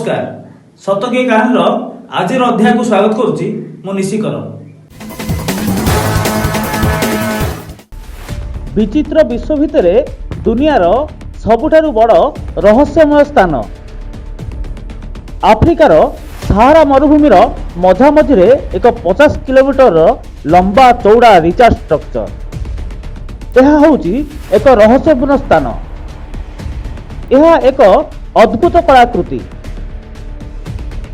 ନମସ୍କାର, ସତ କି କାହାଣୀର ଆଜିର ଅଧ୍ୟାୟକୁ ସ୍ୱାଗତ କରୁଛି ମୁଁ ନିଶିକର। ବିଚିତ୍ର ବିଶ୍ୱ ଭିତରେ ଦୁନିଆର ସବୁଠାରୁ ବଡ଼ ରହସ୍ୟମୟ ସ୍ଥାନ ଆଫ୍ରିକାର ସାହାରା ମରୁଭୂମିର ମଝାମଝିରେ ଏକ 50 କିଲୋମିଟରର ଲମ୍ବା ଚଉଡ଼ା ରିଚାର୍ଜ ଷ୍ଟ୍ରକ୍ଚର। ଏହା ହେଉଛି ଏକ ରହସ୍ୟପୂର୍ଣ୍ଣ ସ୍ଥାନ। ଏହା ଏକ ଅଦ୍ଭୁତ କଳାକୃତି।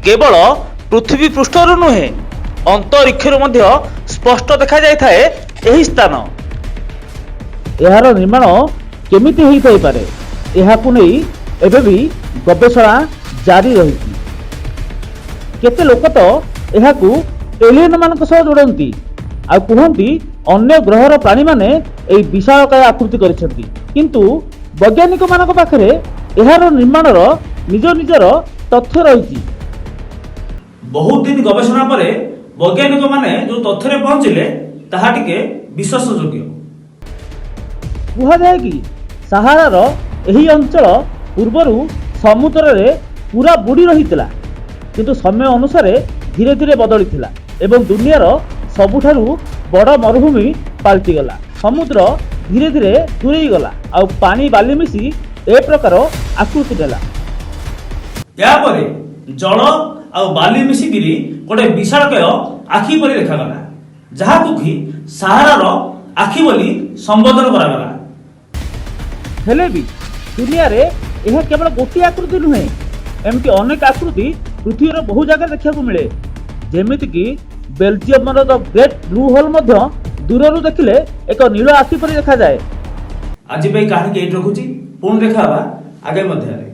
କେବଳ ପୃଥିବୀ ପୃଷ୍ଠରୁ ନୁହେଁ, ଅନ୍ତରୀକ୍ଷରୁ ମଧ୍ୟ ସ୍ପଷ୍ଟ ଦେଖାଯାଇଥାଏ ଏହି ସ୍ଥାନ। ଏହାର ନିର୍ମାଣ କେମିତି ହୋଇଥାଇପାରେ, ଏହାକୁ ନେଇ ଏବେ ବି ଗବେଷଣା ଜାରି ରହିଛି। କେତେ ଲୋକ ତ ଏହାକୁ ଏଲିୟନ ମାନଙ୍କ ସହ ଯୋଡ଼ନ୍ତି ଆଉ କୁହନ୍ତି ଅନ୍ୟ ଗ୍ରହର ପ୍ରାଣୀମାନେ ଏହି ବିଶାଳକାୟ ଆକୃତି କରିଛନ୍ତି। କିନ୍ତୁ ବୈଜ୍ଞାନିକମାନଙ୍କ ପାଖରେ ଏହାର ନିର୍ମାଣର ନିଜ ନିଜର ତଥ୍ୟ ରହିଛି। ବହୁତ ଦିନ ଗବେଷଣା ପରେ ବୈଜ୍ଞାନିକମାନେ ଯୋଉ ତଥ୍ୟରେ ପହଞ୍ଚିଲେ, ତାହା ଟିକେ ବିଶ୍ୱାସଯୋଗ୍ୟ। କୁହାଯାଏ କି ସାହାରାର ଏହି ଅଞ୍ଚଳ ପୂର୍ବରୁ ସମୁଦ୍ରରେ ପୁରା ବୁଡ଼ି ରହିଥିଲା, କିନ୍ତୁ ସମୟ ଅନୁସାରେ ଧୀରେ ଧୀରେ ବଦଳିଥିଲା ଏବଂ ଦୁନିଆର ସବୁଠାରୁ ବଡ଼ ମରୁଭୂମି ପାଲଟିଗଲା। ସମୁଦ୍ର ଧୀରେ ଧୀରେ ଦୂରେଇ ଗଲା ଆଉ ପାଣି ବାଲି ମିଶି ଏ ପ୍ରକାର ଆକୃତି ନେଲା। ଏହାପରେ ଜଳ ଆଉ ବାଲି ମିଶିକିରି ଗୋଟେ ବିଶାଳକାୟ ଆଖି ପରି ଦେଖାଗଲା, ଯାହାକୁ କି ସାହାରାର ଆଖି ବୋଲି ସମ୍ବୋଧନ କରାଗଲା। ହେଲେ ବି ଦୁନିଆରେ ଏହା କେବଳ ଗୋଟିଏ ଆକୃତି ନୁହେଁ। ଏମିତି ଅନେକ ଆକୃତି ପୃଥିବୀର ବହୁ ଜାଗାରେ ଦେଖିବାକୁ ମିଳେ। ଯେମିତିକି ବେଲଜିୟମର ଦ ଗ୍ରେଟ୍ ବ୍ଲୁ ହୋଲ୍ ମଧ୍ୟ ଦୂରରୁ ଦେଖିଲେ ଏକ ନୀଳ ଆଖି ପରି ଦେଖାଯାଏ। ଆଜି ପାଇଁ କାହାଣୀ ଏଇଠି ରଖୁଛି। ପୁଣି ଦେଖା ହେବା ଆଗାମୀ ଅଧ୍ୟାୟରେ।